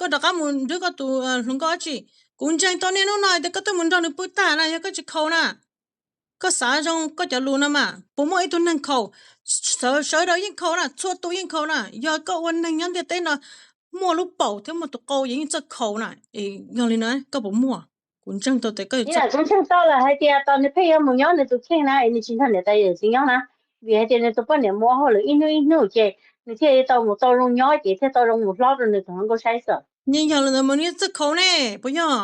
koj rov qab mus nrog koj tus hluas nkauj dab tsi? Kuv ntseeg tau niaj hnub no tias koj twb mus nrog nws pw tag na, yog koj tsis khaus na. Koj xav zoo koj cov lus no mas puas muaj ib tug neeg khaus? Sawv daws yeej khaus na, txhua tus yeej khaus na. Yog koj ua neeg nyob ntiaj teb no muaj lub paum thiab muaj tus qau ces yeej txawj khaus na. Yog li no koj puas muaj? Kuv ntseeg tau tias koj txawj. Kuv ntseeg tau lawm hais tias tos nws pheej yuav mus nyob nws tus kheej na es nws tsis nrog niam tais yawm txiv nyob na, vim hais tias nws tus poj niam mus ua hauj lwm ib hnub ib hnub ces nws thiaj tau mus tau zoo nyob ces thiaj tau zoo mus hlob rau nws tus hluas nkauj saib xwb. Yeej yog li ntawd mas nws txawj khaus ne, puas yog?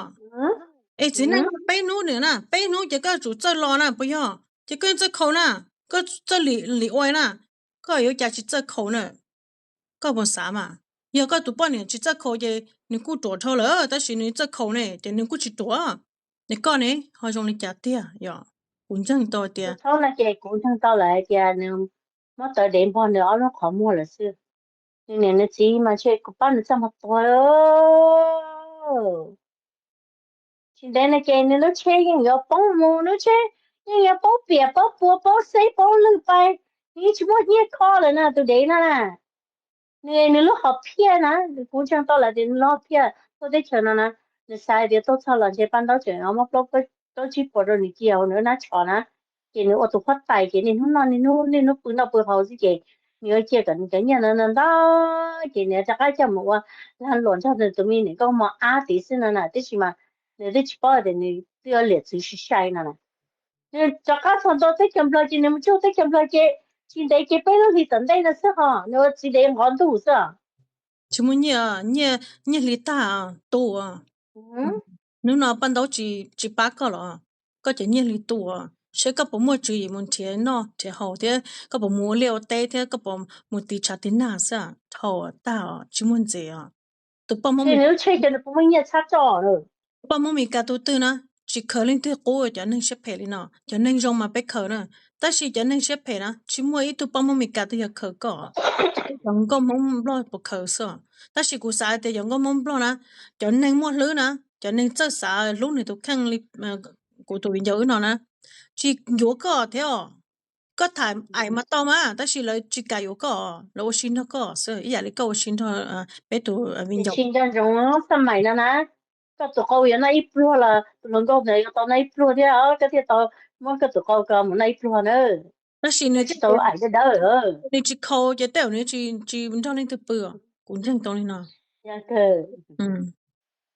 Es txiv neej peb hnub nws na, peb hnub ces koj tsum txawj los na, puas yog? Ces koj yeej txawj khaus na, koj txawj lim ua na, koj yuav cas tsis txawj khaus na? Koj puas xav mas, yog koj tus poj niam tsis txawj khaus ces nws kuj ruam dhau lawm, tab sis nws txawj khaus ne ces nws kuj tsis ruam. Es koj ne ho zoo li cas tiag yom? Kuv ntseeg tau tias thaum no ces kuv ntseeg tau lawm hais tias nws muab tawv dev npog nws ob lub qhov muag lawm xwb. Nws niam nws txiv mas ntshe kuv pab nws txaj muag tuag. Tsis ntev no ces nws lub tsheb yeej yuav poob mus, lub tsheb yeej yuav poob piam poob puas poob xeb poob lwj pais, nws yeej tsis muaj nyiaj kho lawm na tus dev no na. Nws, nws lub hom phiaj na, kuv ntseeg tau lawm tias nws lub hom phiaj tuaj teb chaws no na, nws xav tias tuaj txog los ntshe paj ntaub tseem muab plaub plaub tsib puas rau nws cia hauv nws lub hnab tsho na, ces nws ua tus huab tais ces niaj hnub noj niaj hnub, niaj hnub pw noj pw haus xwb ces nws yuav cia kom nws cov nyiaj no ntau ntau ces nws rov qab coj mus ua lag luam nrog nws tus me niam nkauj mos ab tid xwb no na, tiam sis mas nws twb tsis paub tias nws twb yuav liam txwv sai sai no na. Nws rov qab txog ntua teb chaws Nplog ces nws mus tsaug teb chaws Nplog ces tsis ntev ces peb lub hlis tom ntej no xwb ho nws ua txiv dev nqov ntuj xwb. Tsis muaj nyiaj, nyiaj hli tag tu. Hnub no paj ntaub tsis pab koj los, koj cov nyiaj hli tu, seb koj puas muaj tswv yim mus nrhiav noj nrhiav haus thiab koj puas mus ua liaj ua teb thiab koj puas mus tiv tshav tiv nag xwb, dhau tag tsis muaj ntxiv os. Tus poj Hmoob Mes, tus poj Hmoob Mes Kas tus twg na, tsis khaws leej twg qub cov neeg siab phem li no, cov neeg zoo mas peb khaws na, tab sis cov neeg siab phem na tsis muaj ib tug poj Hmoob Mes Kas twg yog khaws koj, cov nkauj Hmoob Nplog puas khaws xwb. Tab sis kuv xav tias cov nkauj Hmoob Nplog na, cov neeg muaj hlwb na, cov neeg txawj xav hlub nws tus kheej li kuv tus viv ncaus wb no na, tsis yuav koj thiab os. Koj tham aim mas tau mas tab sis lawv tsis kam yuav koj, lawv ua si nrog koj xwb ib yam li koj ua si nrog peb tus viv ncaus. Sis nco ntsoov xab mais no na, koj tus qau yuav noj ib pluag los tus hluas nkauj ntawd yuav tau noj ib pluag thiab, koj thiaj tau muab koj tus qau ko mus noj ib pluag na. Tab sis nws tsis tau aim dawb dawb. Nws tsis khaus ces tej zaum nws tsis nrog leej twg pw, kuv ntseeg tau li no.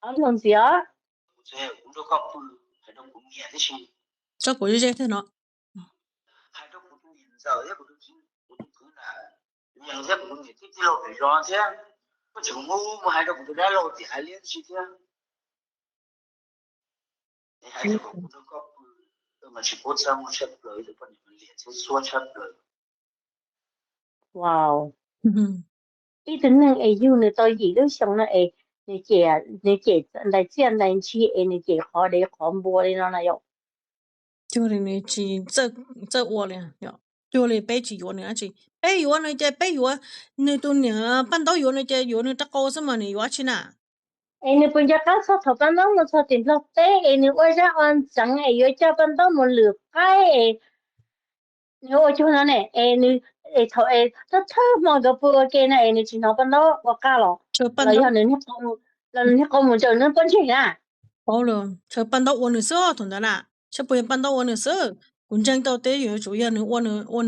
Ob lug ntxiv os. Tso kuv ze ze thiab no. Hais rau kuv tus niam ntxawm thiab kuv tus kwv na, kuv niam thiab kuv tus niam tij tij laug pem zos thiab, koj tseem mus mus hais rau kuv tus dab laug tim hais liab tib si thiab. Es hais rau kom kuv nrog koj pw, mas tsis paub txaj muag tshaj plaws, tus poj niam mas liam txhua tshaj plaws. Wow. Ib tug neeg es yug nws tau yim lub xyoo no es nws cem ntais txiaj ntais ntsig es nws cem qhov dev qhov npua li no na yom. Cuag li nws tsis txawj ua li, cuag li peb tsis yuav nws dab tsi. Peb yuav nws ces peb yuav, nws tus niam paj ntaub yuav nws ces yuav nws rab qau xwb mas nws yuav dab tsi na. Es nws puas nco qab txog thaum paj ntaub mus txog tim Nplog teb es nws ua zaj ua ntxeev es yuav coj paj ntaub mus lwm qaib es nws ua cuag no ne, es nws, es thaum es thawj thawj hmo nkawd pw ua ke no es nws tsis hnov paj ntaub ua qaj los, los yog nws niag qau mus ntsaws nws pob ntseg na. Paub lawm, ntshe paj ntaub ua nws xwb thaum ntawd na. Saib puas yog paj ntaub ua nws xwb, kuv ntseeg tau teb yuav tsum yog nws ua,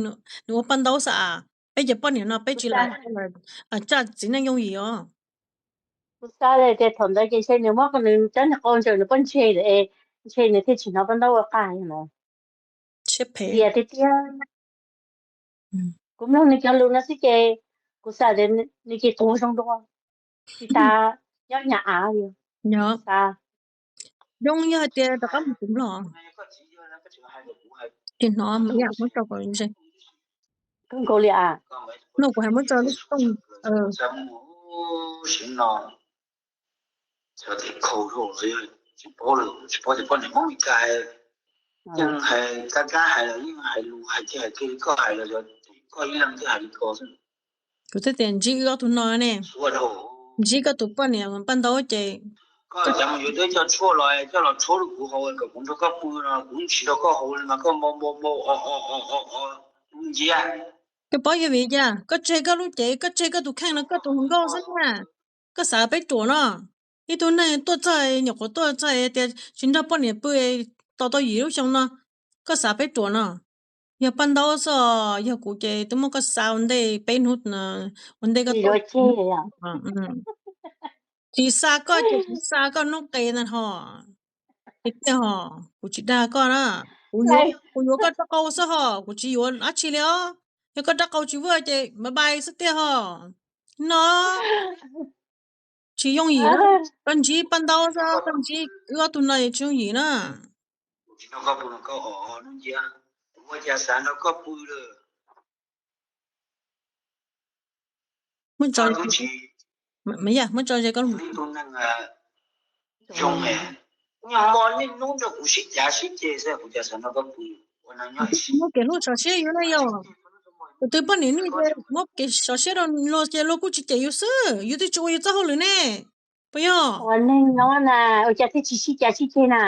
nws ua paj ntaub xwb as. Peb cov poj niam no peb tsis lam tsaj txiv neej yooj yim os. Kuv xav tias thaum ntawd ces ntshe nws muab nws rab niag qau ntsaws nws pob ntseg lawm es ntshe nws thiaj tsis hnov paj ntaub ua qaj no. Siab phem tiag tiag. Kuv mloog nws cov lus no xwb ces kuv xav tias nws ces tuag zoo dua, tsis tas nyob nyab av li. Nyob, xav zoo yog hais tias rov qab mus kuv mloog. Tsis hnov mas ib yam muab tso kom ze. Kawg nkaus li as. No kuv hais muab tso lub tooj. Tsis paub, tsis paub tias poj niam Hmoob Mes Kas yeej hais kab kab hais los yeej hais lus hais kiag hais kiag li koj hais los yog koj ib leeg thiaj hais li ko xwb. Kuv thiaj tias ntsib wb ob tug no ne, ntsib koj tus poj niam paj ntaub ces koj cov mus yuav teb coj tshuaj los coj los tshuab rau kuv haus kom kuv nrog koj pw no kuv tsis nrog koj haus li mas koj npau npau npau o o o o o nciab. Koj paub yog vim li cas koj tseg koj lub cev, koj tseg koj tus kheej no, koj tus hluas nkauj xwb na. Koj xav peb ruam no? Ib tug neeg tuaj txog, nyuam qhuav tuaj txog tias tsis nrog poj niam pw, tos tau yim lub xyoo no, koj xav peb ruam no? Yog Paj Ntaub xwb, yog kuv ces twb muab koj xa ua ntej peb hnub, ua ntej koj tuaj. Tsis xa koj ces kuv xa koj noob qes ntag hos. Tiag hos, kuv tsis dag koj na. Kuv yuav koj rab qau xwb hos, kuv tsis yuav dab tsi li os. Yog koj rab qau tsis vuag ces bye bye xwb tiag hos. No, tsis yooj yim na. Koj ntsib Paj Ntaub xwb, koj ntsib wb ob tug no tsis yooj yim na. Muab tso, muab tso ze koj. Muab kev hlub sov siab yus na yog. Tus twg poj niam ne ces muab kev sov siab rau luag ces luag kuj tsis cem yus xwb, yus twb tsis ua yus txoj hauj lwm ne, puas yog? Ua neeg no na, ua cas thiaj tsis sib cav sib ceg na?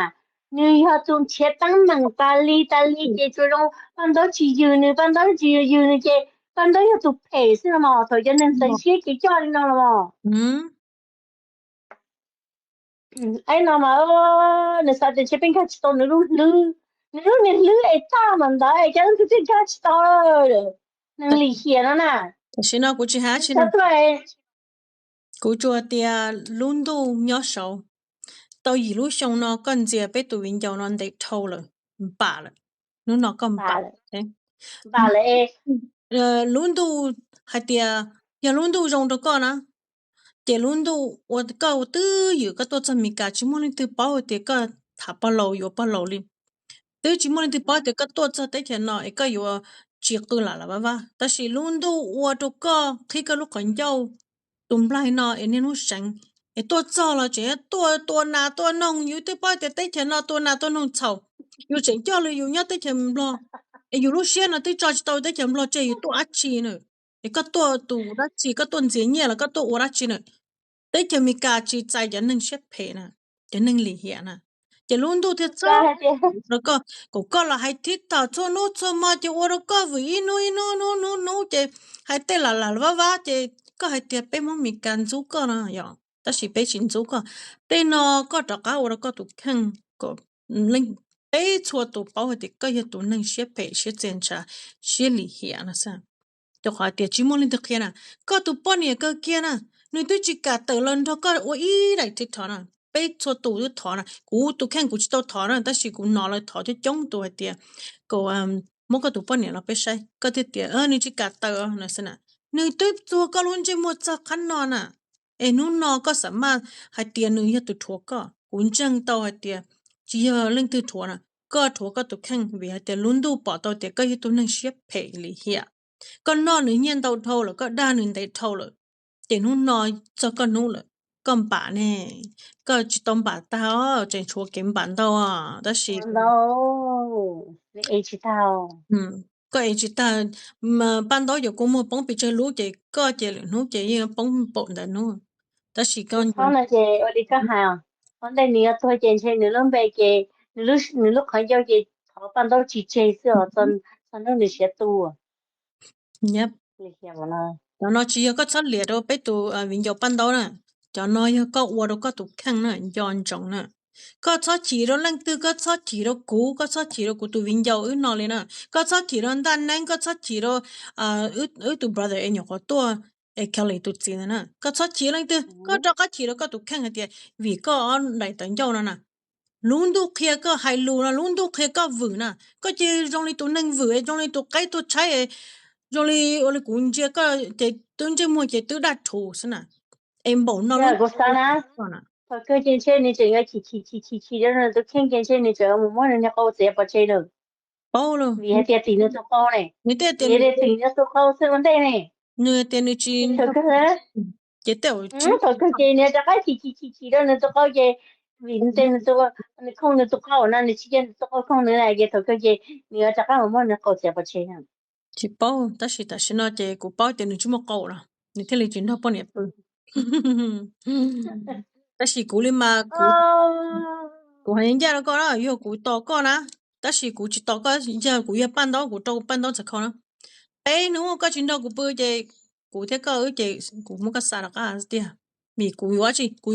Nws yog tus nrhiav teeb meem tas li tas li ces tsuas zoo Paj Ntaub tsis yws nws, Paj Ntaub tsis yws nws ces Paj Ntaub yog tus phem xwb no mas, thaum cov neeg txawv siab ces coj li no los mas. Aib no mas, nws xav tias ntshe peb nkag tsis tau nws lub hlwb, nws lub niag hlwb es tag mas ntawd es cas leej twg thiaj nkag tsis tau. Neeg lim hiam no na. Tam sim no kuv tsis hais dab tsi no. Kuv tsuas tias lub ntuj nyob saud, tau yim lub xyoo no koj ntxias peb tus viv ncaus no ntev dhau lawm, npam lawm, hnub no koj npam. Lub ntuj hais tias yog lub ntuj zoo rau koj na, ces lub ntuj ua koj twb ywm koj tuaj txog Mes Kas tsis muaj leej twg paub tias koj tham pog laus yuav pog laus li. Twb tsis muaj leej twg paub tias koj tuaj txog teb chaws no es koj yuav tsis qw lam lam vaj vaj, tab sis lub ntuj ua rau koj qhib koj lub qhov ncauj. Tus nplaig no es niaj hnub seev, es tuaj txog los tseem tuaj tua nas tua noog, yus twb paub tias teb chaws no tua nas tua noog txhaum, yus tseem coj lawv yus nyob teb chaws Nplog, es yus lub siab no twb tso tsis tau teb chaws Nplog tseg yus tuaj dab tsi na? Es koj tuaj tus dab tsi, koj tuaj ntxias nyiaj los koj tuaj ua dab tsi na? Teb chaws Mes Kas tsis txais cov neeg siab phem na, cov neeg lim hiam na. Ces lub ntuj thiaj txhob rau koj, kom koj los hais thib tham txhua hnub txhua hmo ces ua rau koj vwm ib hnub ib hnub hnub hnub hnub ces hais tej lam lam vab vab ces koj hais tias peb Hmoob Mes Kas ntxub koj no yom, tab sis peb tsis ntxub koj. Tej no koj rov qab ua rau koj tus kheej kom peb txhua tus paub hais tias koj yog tus neeg siab phem siab txias ntshav siab lim hiam no xwb. Rau qhov tias tsis muaj leej twg qhia na, koj tus poj niam kawg kiag na, nws twb tsis kam tawm los nrog koj ua ib daim thib thov na, peb txhua tus twb thov na, kuv tus kheej kuv tsis tau thov na, tab sis kuv hnov lawv thov coob coob tus hais tias kom muab koj tus poj niam los peb saib, koj thiaj tias nws tsis kam tawm no xwb na. Nws twb txuag koj lub ntsej muag txog qhov no na, es hnub no koj xam maj hais tias nws yog tus rhuav koj, kuv ntseeg tau hais tias tsis yog leej twg rhuav na, koj rhuav koj tus kheej vim hais tias lub ntuj pom tau tias koj yog tus neeg siab phem lim hiam. Koj noj nws nyiaj ntau dhau lawm, koj dag nws ntev dhau lawm, ces hnub no txog koj hnub lawm, koj npam ne, koj tsis tau npam tag os, tseem tshuav kev npam ntau, tab sis koj ev tsis tag. Paj Ntaub yuav kua muag poob pes tsawg lub ces koj ces lwm hnub ces yeej poob npaum ntawd hnub, tab sis koj no ces ua li koj hais, ua ntej nws yuav tuag ces ntshe nws lub npe ces, nws lub qhov ncauj ces thov Paj Ntaub tsis tseg xwb os, txog hnub nws siav tu. Cov no tsis yog koj txhob liam rau peb tus viv ncaus Paj Ntaub na, cov no yog koj ua rau koj tus kheej na, nco ntsoov na. Koj txhob chim rau leej twg, koj txhob chim rau kuv, koj txhob chim rau kuv tus viv ncaus wb no li na, koj txhob chim rau Ntaj Neeb, koj txhob chim rau wb tus brother es nyuam qhuav tuaj, es Kelly tus txiv ntawd na, koj txhob chim leej twg, koj rov qab chim rau koj tus kheej hais tias vim koj ob daim tawv ncauj no na, lub ntuj qhia koj hais lus no, lub ntuj qhia koj vwm na, koj cia zoo li tus neeg vwm, zoo li tus qaib tuag tshaib, zoo li ua li kuv ntsia koj ces twb ntsej muag ces twb daj rhuv xwb na. Es npaum no lub, thaum kawg ces ntshe nws tseem yuav chim chim chim chim chim rau nws tus kheej ces ntshe nws tseem mus muab nws niag qau txiav pov tseg lawm. Paub lawm. Vim hais tias tim nws tus qau ne, nws tias tim nws tus qau xwb ua ntej ne. Nws tias nws tsis, ces tej thaum kawg ces nws rov qab chim chim chim chim rau nws tus qau ces, vim nws khooj nws tus qau no, nws tsis cia nws tus qau khooj nws na, ces thaum kawg ces nws yuav rov qab mus muab nws qau txiav pov tseg. Tsis paub, tab sis tam sim no ces kuv paub tias nws tsis muaj qau los nws thiaj li tsis nrog poj niam pw. Tab sis kuv li mas, kuv hais ncaj rau koj na, yog kuv tos koj na, tab sis kuv tsis tos koj, yog kuv yog Paj Ntaub kuv rau Paj Ntaub txhais khau na, peb hnub koj tsis nrog kuv pw ces kuv thiab koj wb ces kuv muab koj xa rov qab tiag. Vim kuv yuav tsi, kuv